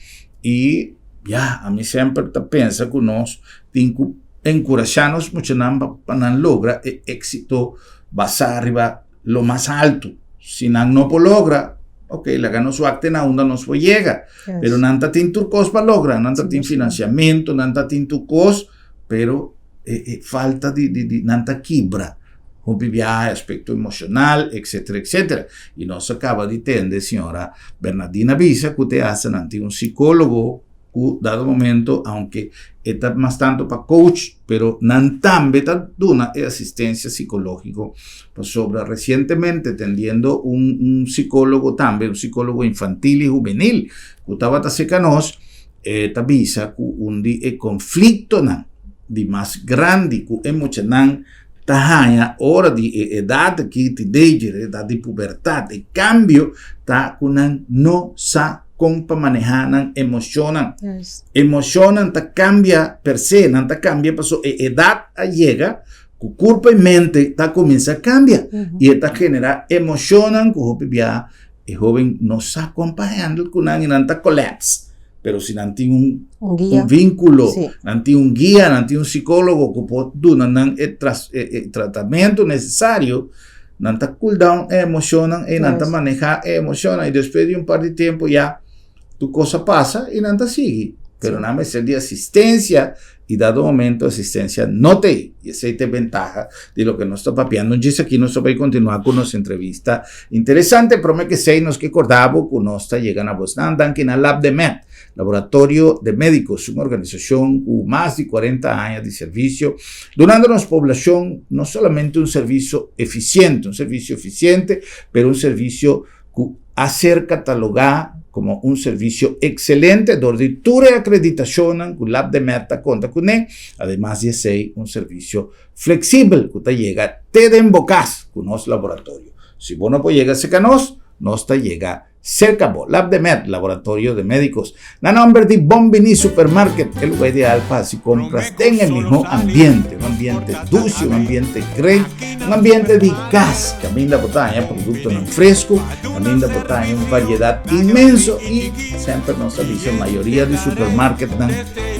i ya, ami semper ta pensa ku nos tin ku enkurashá nos muchanan pa nan logra e éksito basá riba lo mas altu. Si nan no por logra, ok, laga nos wak te na unda nos por yega. Yes. Pero nan ta tin tur kos pa logra, nan ta tin financiamento, nan ta tin tur kos, pero e, e falta di, di, di, nan ta kibra. Hopi biaha, aspecto emocional, etcétera, etcétera. Y nos a caba di tende, señora Bernardina bisa, cu te hasta nan tin un psicólogo ku dado momento aunke e ta mas tanto pa coach pero nan tambe ta duna e asistencia psicológico pasobra recientemente tendiendo un un psicólogo tambe un psicólogo infantil y juvenil ku tabata cerca nos e ta bisa ku un di e conflictonan di mas grandi ku e muchanan ta haña ora di e edat aki, teenager, e edat di pubertat, e kambio ta ku nan no sa kon pa manehá nan emoshonnan. Emoshonnan ta kambia per se, nan ta kambia pasobra e edat a yega ku kurpa i mente ta kuminsá kambia i e ta generá emoshonnan ku hopi biaha e hóben no sa kon pa handle ku nan i nan ta collapse. Pero si nan tin un, Un guia. un vínculo, Sí. nan tin un guia, nan tin un psicólogo ku por duna nan e, tras, e, e tratamiento necesario, nan ta cool down e emocionnan i nan ta Yes. maneha e emocionnan i despues di un par di tempo ya tur kos a pasa i nan ta sigui. Pero Sí. nan mester di asistencia i dado momento asistencia no ta ei. I esei ta e bentaha di loke nos ta papiando. Djis aki nos ta bai kontinuá ku nos entrevista interesante. Promé ku esei nos ke kòrda bo ku nos ta yega na bosnan danki na LabdeMed, Laboratorio de Médicos, un organisashon ku mas di kuarenta aña di servisio, dunando nos poblashon no solamente un servisio efisiente, un servisio efisiente, pero un servisio ku a ser katalogá komo un servisio ekselente dor di tur e akreditashonnan ku LabdeMed ta konta kuné, ademas di esei un servisio fleksibel ku ta yega te den bo kas ku nos laboratorio. Si bo no por yega serka nos, nos ta yega serka bo. LabdeMed, Laboratorio de Médicos. Na nomber di Bon Bini Supermarket, e lugar ideal pa hasi compras den e miho ambiente. Un ambiente dushi, un ambiente great, un ambiente di cas. Caminda bo ta haña productonan fresco, caminda bo ta haña un variedad inmenso y semper nos ta bisa mayoria di supermarketnan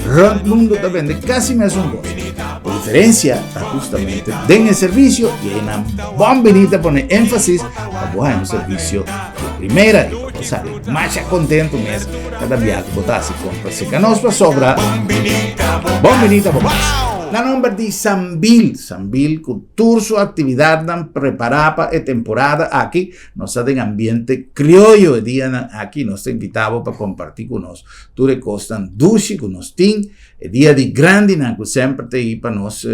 rond mundo ta bende casi mesun cos. E diferencia ta justamente den e servicio y einan Bon Bini ta pone enfasis pa bo haña un servicio di primera y pa bo sali masha contento mes cada bia cu bo ta haci compra cerca nos pasobra Bon Bini ta bo mas. Na nomber di Sambil, Sambil cu tur su actividadnan prepara pa e temporada aki, nos ta den ambiente crioyo e dianan aki, nos ta invita bo pa comparti cu nos tur e cosnan dushi cu nos tin, e dia di grandinan cu semper ta ei pa nos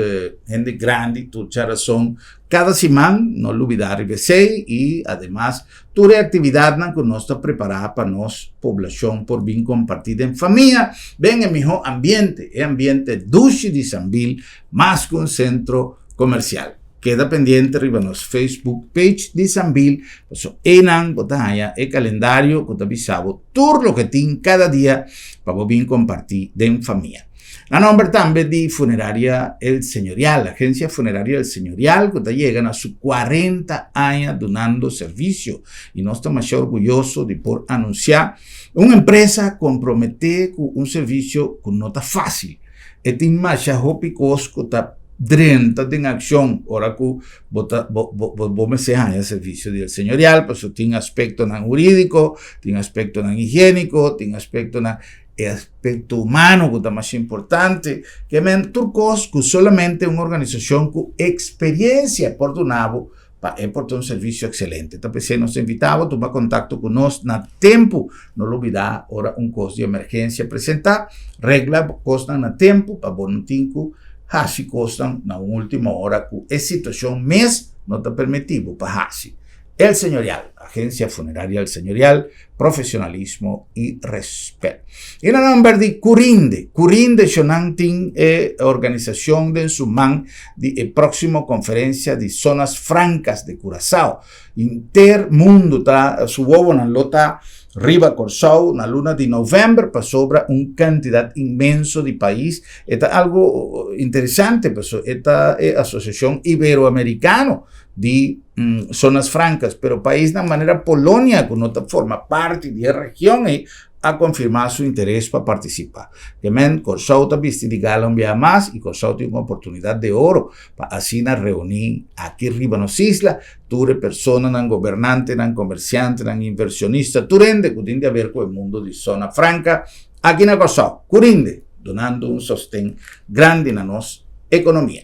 hende grandi tur charason Kada siman no lubidá riba esei i ademas tur e aktividatnan ku nos ta prepará pa nos poblashon por bin kompartí den famia den e mihó ambiente, e ambiente dushi di Sambil mas ku un sentro komersial. Keda pendiente riba nos Facebook page di Sambil, paso einan bo ta haña e kalendario ku ta bisa bo tur loke tin kada dia pa bo bin kompartí den famia. Na nomber tambe di Funeraria El Señorial, Agencia Funeraria El Señorial ku ta yega na su 40 aña dunando servisio i nos ta masha orguyoso di por anunsiá un empresa komprometé ku un servisio ku no ta fásil. E tin masha hopi kos ku ta drenta den akshon ora ku bo ta bo bo bo mester haña servisio di El Señorial, pasobra tin aspektonan hurídiko, tin aspektonan higiéniko, tin aspektonan e aspekto humano ku ta mas importante, ke men tur kos ku solamente un organisashon ku eksperensia por duna bo pa e por ta un servisio ekselente. Ta p'esei nos ta invitá bo tuma kontakto ku nos na tempu. No lubidá ora un kos di emergensia presentá, regla bo kosnan na tempu pa bo no tin ku hasi kosnan na un último ora ku e situashon mes no ta permití bo pa hasi. El Señorial, Agencia Funeraria El Señorial, profesionalismo y respet. Y na nomber di Curinde, Curinde shonan tin e organisacion den su man di e proximo conferencia di Zonas Francas de Curaçao. Inter mundo ta su wowonan lo ta riba Corsou na luna di november pasobra un cantidad inmenso di pais. E ta algo interesante paso e ta e asociacion iberoamericano di Zonas Francas, pero paisnan manera Polonia ku no ta forma parti di e region ei a konfirmá su interes pa partisipá. Ke men, Kòrsou ta bisti di gala un biaha mas i Kòrsou tin un oportunidat de oro pa asina reuní aki riba nos isla tur e personanan, gobernantenan, komersiantenan, inversionista, tur hende ku tin di haber ku e mundo di Zona Franca aki na Kòrsou, ku rinde, dunando un sosten grandi na nos ekonomia.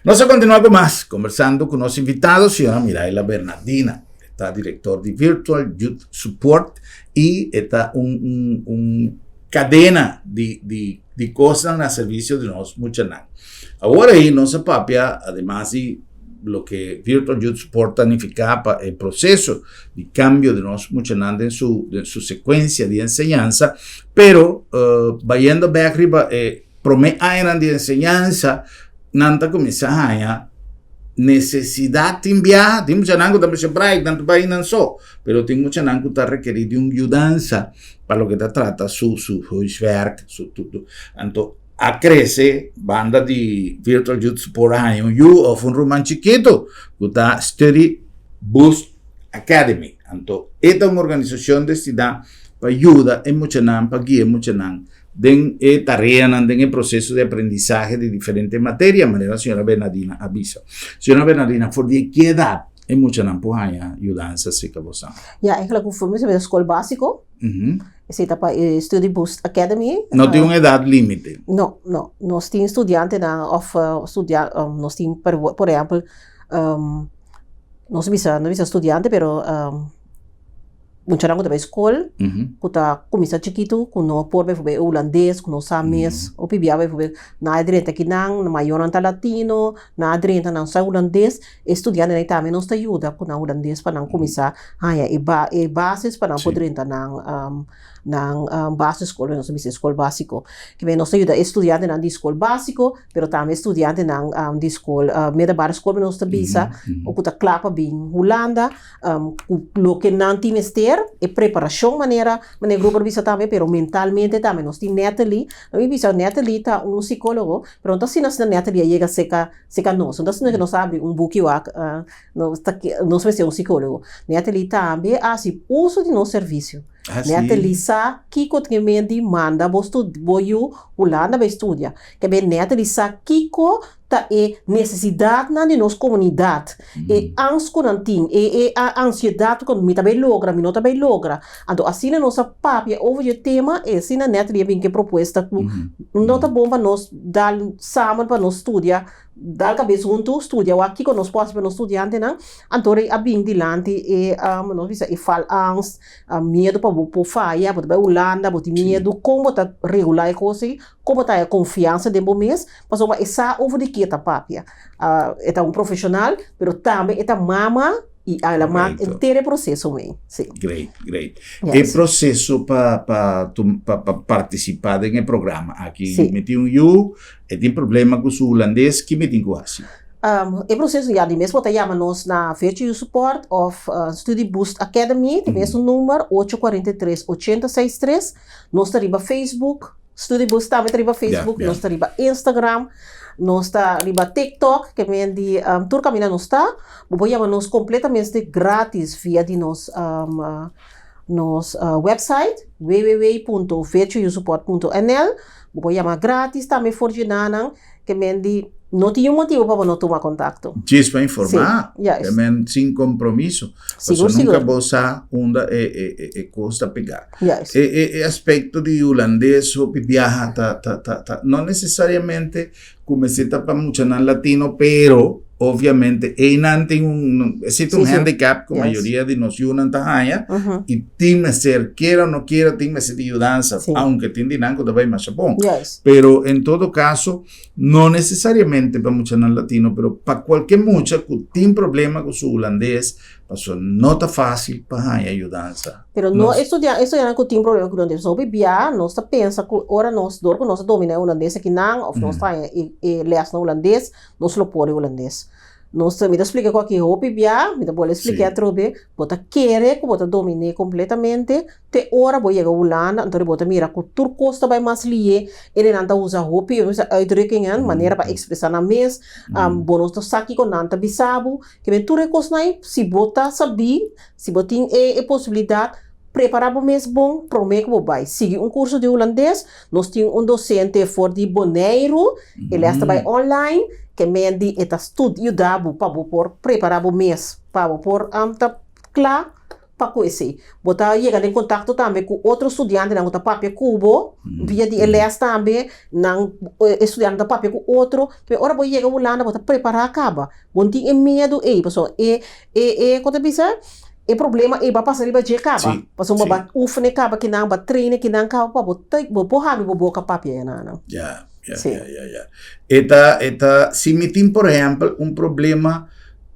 Nos a continua cu mas, conversando cu nos invitado, señora Miraila Bernardina. Ta director di Virtual Youth Support y e ta un, un, un cadena di, di, di cosnan na servicio di nos muchanan. Awor ahí nos a papia, ademas di loke Virtual Youth Support ta nifica pa e proceso di cambio di nos muchanan den su, den su secuencia di enseñansa, pero uh, bayendo bek riba e prome añanan di enseñansa, nan ta cuminsa haña necesidad tin biaha, tin muchanan cu ta bisa bright, nan ta bay nan so, pero tin muchanan cu ta rekeri di un yudansa pa loke ta trata su, su huiswerk, su tutu. Anto, a crece banda di Virtual Youth Support a haña un yu of un ruman chikito cu ta Study Boost Academy. Anto e ta un organisacion destina pa yuda e muchanan, pa guia e muchanan den e tareanan, den e proceso di aprendizahe di diferente materia, manera señora Bernardina a bisa. Señora Bernardina, for di ki edad e muchanan por haña yudansa cerca bosan? Ya, eigenlijk for mi skol basico. Esei ta pa e Study Boost Academy. No tin un edat límite? No, no. Nos tin studiantenan òf studia nos tin por ehèmpel nos bisa no bisa studiante pero muchanan ku ta bai skol ku ta kuminsá chikitu ku no por bijvoorbeeld e hulandes ku no sa mes hopi bia bijvoorbeeld nan a drenta akinan mayornan ta latino nan a drenta nan sa hulandes. E studiantenan tambe nos ta yuda ku nan hulandes pa nan kuminsá haña e ba e basis pa nan por drenta nan nan basisskol, nos ta bisa e skol básiko. Kimen nos ta yuda e studiantenan di skol básiko, pero tambe e studiantenan di skol middelbare skol nos ta bisa ku ta kla pa bin Hulanda ku loke nan tin mester, e preparashon manera manera Gruber bisa tambe, pero mentalmente tambe nos tin Natalie, mi bisa Natalie ta un sikólogo, pero no ta asina asina Natalie a yega serka Seka nos, no ta asina ke nos a abri un buki wak, nos ta nos mester un sikólogo. Natalie tambe a hasi uso di nos servisio. Natalie sa kiko tin e men di manda bo bo yu Hulanda bai studia. Ke ben Natalie sa kiko ta e nesesidatnan di nos komunidat, e angst ku nan tin, e e ansiedat ku mi ta bai logra, mi no ta bai logra. Anto asina nos a papia over di e tema i asina Natalie a bin ku e propuesta ku no ta bon pa nos dal samen pa nos studia, dal kabes huntu, studia wak kiko nos por hasi pa nos studiantenan. Anto rei a bin dilanti e nos bisa e faalangst, miedu pa bo por faya, bo ta bai Hulanda, bo tin miedu, kon bo ta regulá e kos ei, kon bo ta haña konfiansa den bo mes, pasobra e sa over di ke e ta papia. E ta un profeshonal, pero tambe e ta mama. I a la maak entero e proceso mee. Sí. Great, great. E proceso pa pa pa pa participa den e programa aki. Sí. Mi tin un yu, e tin problema ku su hulandes, ki mi tin ku hasi? E proceso ya di mes bo ta yama nos na Virtue Youth Support of Study Boost Academy, di mes un number ocho kuarenta i tres ochenta seis tres. Nos ta riba Facebook, Study Boost tambe ta riba Facebook, nos ta riba Instagram, nos ta riba TikTok, ke men di tur kaminda nos ta. Bo por yama nos kompletamente gratis via di nos nos website www.virtueyouthsupport.nl. Bo por yama gratis tambe for djenanan. Ke men di no tin un motibu pa bo no tuma kontakto. Djis pa informá. Sí, juist. Ke men sin kompromiso. Sigur, Pasobra nunka sigur. bo sa unda e e e kos ta pegá. Juist. E e e aspekto di hulandes hopi biaha ta ta ta ta no nesesariamente ku mester ta pa muchanan latino pero obviamente einan tin un esei ta un handicap ku mayoria di nos yunan ta haña i tin mester kiera o no kiera tin mester di yudansa aunke tin di nan ku ta bai masha bon pero en todo kaso no nesesariamente pa muchanan latino pero pa kualke mucha ku tin problema ku su hulandes Pasobra no ta fácil pa haña yudansa. Pero no estudian, estudiannan ku tin problema ku hulandes. Hopi bia nos ta pensa ku ora nos, dor ku nos a dominá e hulandes akinan òf nos ta haña e e lès na hulandes, nos lo por e hulandes. Nos ta, mi ta splika ku aki hopi bia, mi ta bolbe splika atrobe, bo ta kere ku bo ta domin'é kompletamente te ora bo yega Hulanda, anto bo ta mira ku tur kos ta bai mas lié, enenan ta usa hopi uitdrukkingen, manera pa ekspresá nan mes, bo no ta sa kiko nan ta bisa bo. Ke men tur e kosnan ei, si bo ta sabí, si bo tin e e posibilidat, prepará bo mes bon promé ku bo bai. Sigui un kurso di hulandes, nos tin un dosente for di Boneiru, e lès ta bai online, ke men di e ta stud yuda bo pa bo por prepará bo mes, pa bo por ta kla pa ku esei. Bo ta yega den kontakto tambe ku otro studiantenan ku ta papia ku bo via di e lès tambe, nan e studiantenan ta papia ku otro. Te ora bo yega Hulanda bo ta prepará kaba. Bo no tin e miedu ei, pasobra e, e, e, kon ta bisa? E problema ei ba pasa riba dje kaba. Sí, Pasobra sí. bo ba oefenen kaba kinan, bo ba trainen kinan kaba pa bo ta, bo por habri bo boka papia e nan. Ya, ya, Sí. ya, ya, ya. E ta, e ta, si mi tin por ehèmpel un problema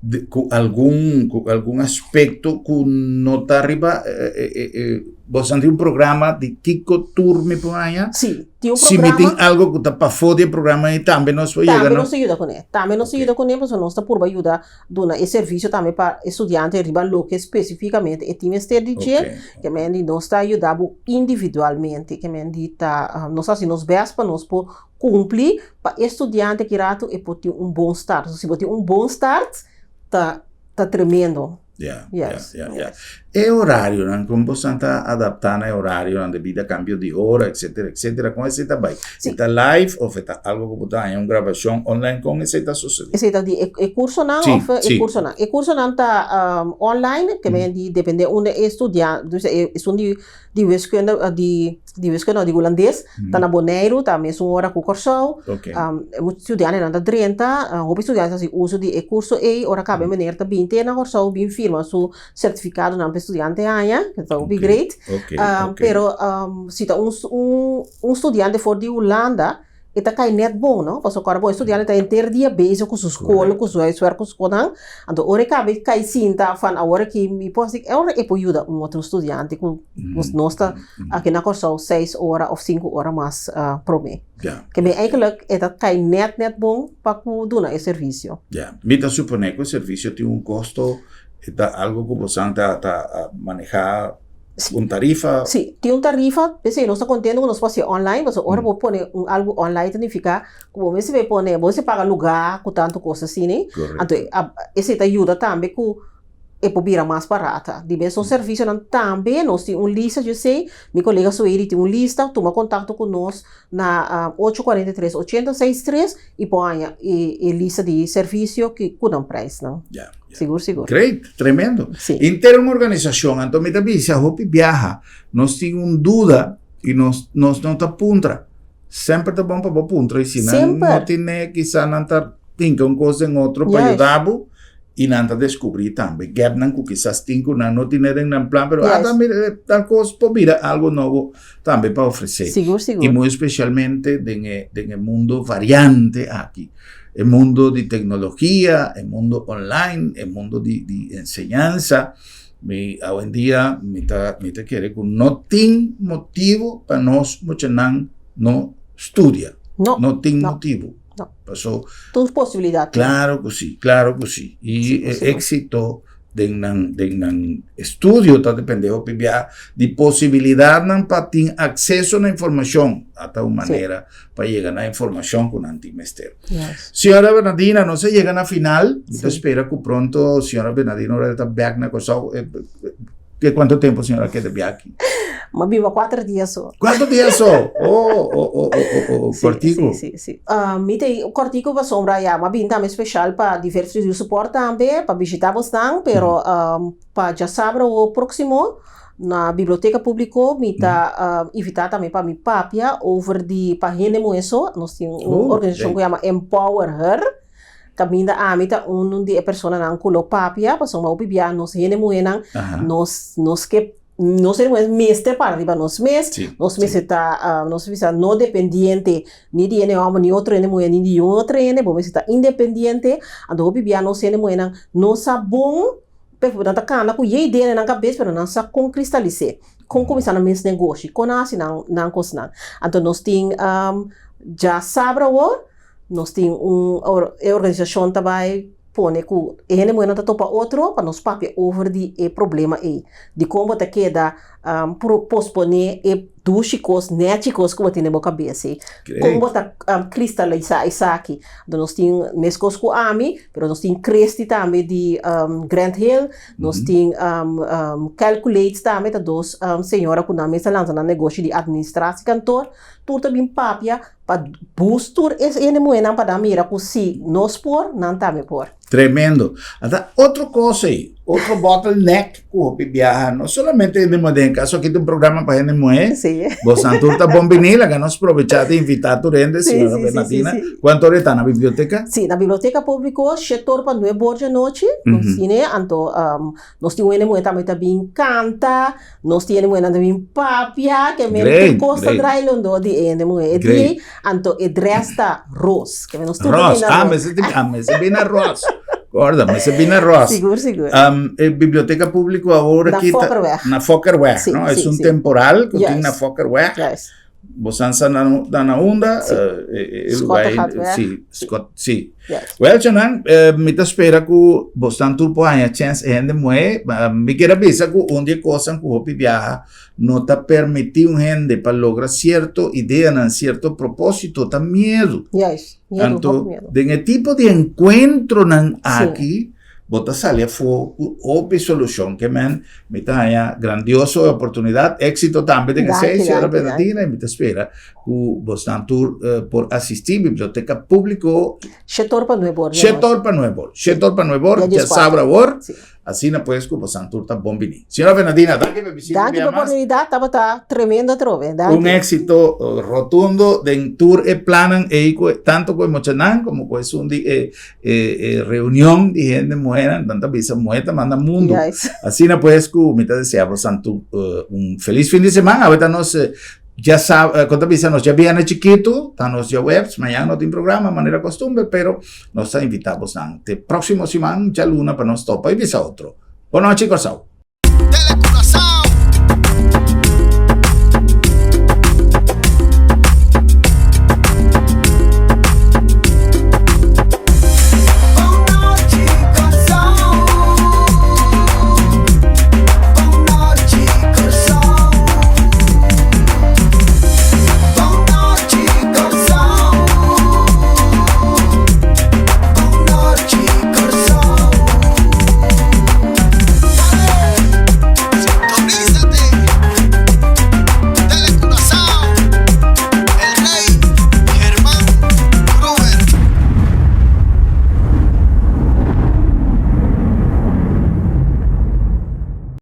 di, ku algun, ku algun aspekto ku no ta riba e, e, e, e, boso tin un programa di kiko tur mi por haña? Sí. Tin un Si mi tin programa. algo ku ta pafó di e programa ei tambe nos por yega Tambe no? nos ta yuda kuné. Tambe nos ta yuda kuné pasobra nos ta purba yuda duna e servisio tambe pa e studiante riba loke spesifikamente e tin mester di dje. Ok. Ke men di nos ta yuda bo individualmente. Ke men di ta nos ta hasi nos bèst pa nos por kumpli pa e studiante ki ratu e por tin un bon start. Pasobra si bo tin un bon start ta ta tremendo. Ya, Yes, ya, ya, ya. yes. E horarionan, kon bosan ta adaptá na e horarionan debido a kambio di ora, etcétera, etcétera? Kon esei ta bai? Sí. E ta live of e ta algo ku bo ta haña un grabashon online? Kon esei ta sosodé? Esei ta di e e kursonan Sí, of e sí. kursonan? E kursonan ta online, ke men di depende unda e studian, dus e esun di di wiskunde di di wiskunde no di hulandes ta na Boneiru ta mesun ora ku Kòrsou. Ok. Muchu studiantenan ta drenta, hopi studiante ta hasi uso di e kurso ei, ora kaba e meneer ta bin te na Kòrsou bin firma su sertifikadonan pa e studiante haña, ku ta hopi Ok, great. ok, ok. Pero si ta un un studiante for di Hulanda E ta kai net bon, no? Pasobra ora bo e studiante ta henter dia bezig ku su skol, ku su huiswerk, ku su konan, anto ora e kaba e kai sinta van awor aki mi por hasi, ora e por yuda un otro studiante ku nos ta aki na Kòrsou seis ora òf sinku ora mas promé. Ke men eigenlijk e ta kai net net bon pa ku duna e servisio. Ya. Mi ta suponé ku e servisio tin un kosto, e ta algu ku bosan ta ta manehá Un tarifa? Sí, tin un tarifa, p'esei nos ta kontento ku nos por hasié online, pasobra ora bo pone un algu online ta nifiká ku bo mester bay pone, bo mester paga lugá ku tantu kos asina. Korekto. Anto esei ta yuda tambe ku e por bira mas barata. Di mes nos servisionan tambe nos tin un lista dje esei, mi kolega Sueidi tin un lista, tuma kontakto ku nos na ocho kuarenta i tres ochenta seis tres i por haña e lista di servisio ku nan preisnan. Ya. Sigur, sigur. Great, tremendo. Sí. Inter un organisacion, anto mi ta bisa hopi biaha, nos tin un duda y nos, nos no ta puntra. Semper ta bon pa bo puntra y si nan Semper. no tine, quizá nan ta tinka un cos den otro pa Juist. yuda bo y nan ta descubri tambe gapnan cu quizás tin cu nan no tine den nan plan, pero ah, Juist. tambe tal cos por bira algo nobo tambe pa ofrece. Sigur, sigur. Y muy especialmente den e, den e mundo variante aki. E mundo di tecnologia, e mundo online, e mundo di, di enseñansa. Mi awendia mi ta mi ta kere ku no tin motibu pa nos muchanan no studia. No. No tin no. motibu. No. Paso Tur posibilidat. Claro ku si, claro ku si. I Sí, e sí. éxito den nan den nan estudio ta depende hopi bia di posibilidatnan pa tin akseso na informashon. Ata un manera pa yega na informashon ku nan tin mester. Yes. Señora Bernardina, nos a yega na final. Mi ta Sí. spera ku pronto señora Bernardina ora ta bek na Kòrsou. Eh, eh, kuantu tempu señora keda bia aki? M'a biba kuater dia so. Kuantu dia so? Oh, oh, oh, oh, oh, oh, Sí, kòrtiku. Sí, sí, sí. Ah, mi ta kòrtiku pasobra ya m'a bin tambe speshal pa diversi di support tambe, pa bishita bosnan, pero um, pa djasabra o próksimo na Biblioteka Públiko mi ta invitá tambe pa mi papia over di pa hende muhé so. Nos tin un Oh, organisashon ku great. yama Empower Her, kaminda ami ta un di e personanan ku lo papia pasobra hopi bia nos hende muhénan Aha. nos nos ke nos hende muhé mester para riba nos mes, Sí, nos sí. mester ta nos bisa no dependiente ni di hende hòmber ni otro hende muhé ni di un otro hende, bo mester ta independiente. Anto hopi bia nos hende muhénan no sa bon. P'e nan ta kanda ku ye idea den nan kabes pero nan sa kon kristalis'é, kon kuminsá nan mes negoshi, kon nan hasi nan nan kosnan. Anto nos tin djasabra awor nos tin un e organisashon ta bai pone ku e hende muhénan ta topa otro pa nos papia over di e problema ei, dikon bo ta keda posponé e dushi kos, nèchi kos ku bo tin den bo kabes ei. Kon bo ta kristalisá esaki? Anto nos tin meskos ku ami, pero nos tin Christy tambe di Grand Hill, nos tin Calculates tambe, ta dos señora ku nan mes a lansa nan negoshi di administratie kantoor. Tur ta bin papia pa boost tur e hende muhénan pa nan mira ku si nos por, nan tambe por. Tremendo. Ata otro kos ei, otro bottleneck ku hopi biaha, no solamente hende muhé, den kaso aki ta un programa pa hende muhé, Sí. bosan tur ta bon bini, laga nos probechá di invitá tur hende, Sí, señora sí, sí, Bernardina. sí, sí. Kuantu ora e ta na biblioteka? Sí, na biblioteka públiko, shete or pa nuebe or djanochi, nos tine, anto nos tin un hende muhé tambe ta bin kanta, Nos tin hende muhénan ta bin papia, ke men Great, tur kos ta great. drai londó di e hende muhé. E Great. di, anto e dress ta ros. Ke men nos tur ta Ros, bin na ah, ros. mester tin, ah, mester bin na ros. Korda, mester bin na ros. Sigur, sigur. Um, e biblioteka públiko awor Na aki ta- Fokkerweg. Na Fokkerweg, Sí, no? Es sí, un sí. temporal ku tin na Juist. Fokkerweg. Juist. Bosan sa na na unda? Sí. Eh, e lugar ei, Schottegatweg. sí, Scott, sí. Yes. Wel, Chanan, eh, mi ta spera ku bosnan tur por haña chèns e hende muhé. Mi kier a bisa ku un di e kosnan ku hopi biaha no ta permití un hende pa logra sierto ideanan, sierto propósito, ta miedu. Juist. Miedu, Anto, hopi miedu. den e tipo di enkuentronan Sí. aki, Bo ta sali afó ku hopi solushon. Ke men, mi ta haña grandioso e oportunidat. Éksito tambe den esei, Danki, señora danki, danki. Bernardina, i mi ta spera ku bosnan tur por asistí Biblioteka Públiko. Shete or pa nuebe or di Shete anochi. or pa nuebe or. Shete or pa nuebe or, Dia dja dieskuater. sabra awor. Sí. Asina pues ku bosnan tur ta bon biní. Señora Bernardina, danki pa e bishita Danki bia pa e mas. oportunidat, tabata tremendo atrobe. Danki. Un éksito rotundo den tur e plannan ei ku tanto ku e muchanan komo ku esun di e e e reunion di hende muhénan, nan ta bisa muhé ta manda mundu. Juist. Asina pues ku mi ta desea bosan tur un felis fin di semana. Awe ta nos djasab, kon ta bisa nos djabièrnè chikitu, ta nos djaweps, mañana no tin programa manera kostumber, pero nos ta invitá bosnan te próksimo siman djaluna pa nos topa i bisa otro. Bon nochi Kòrsou!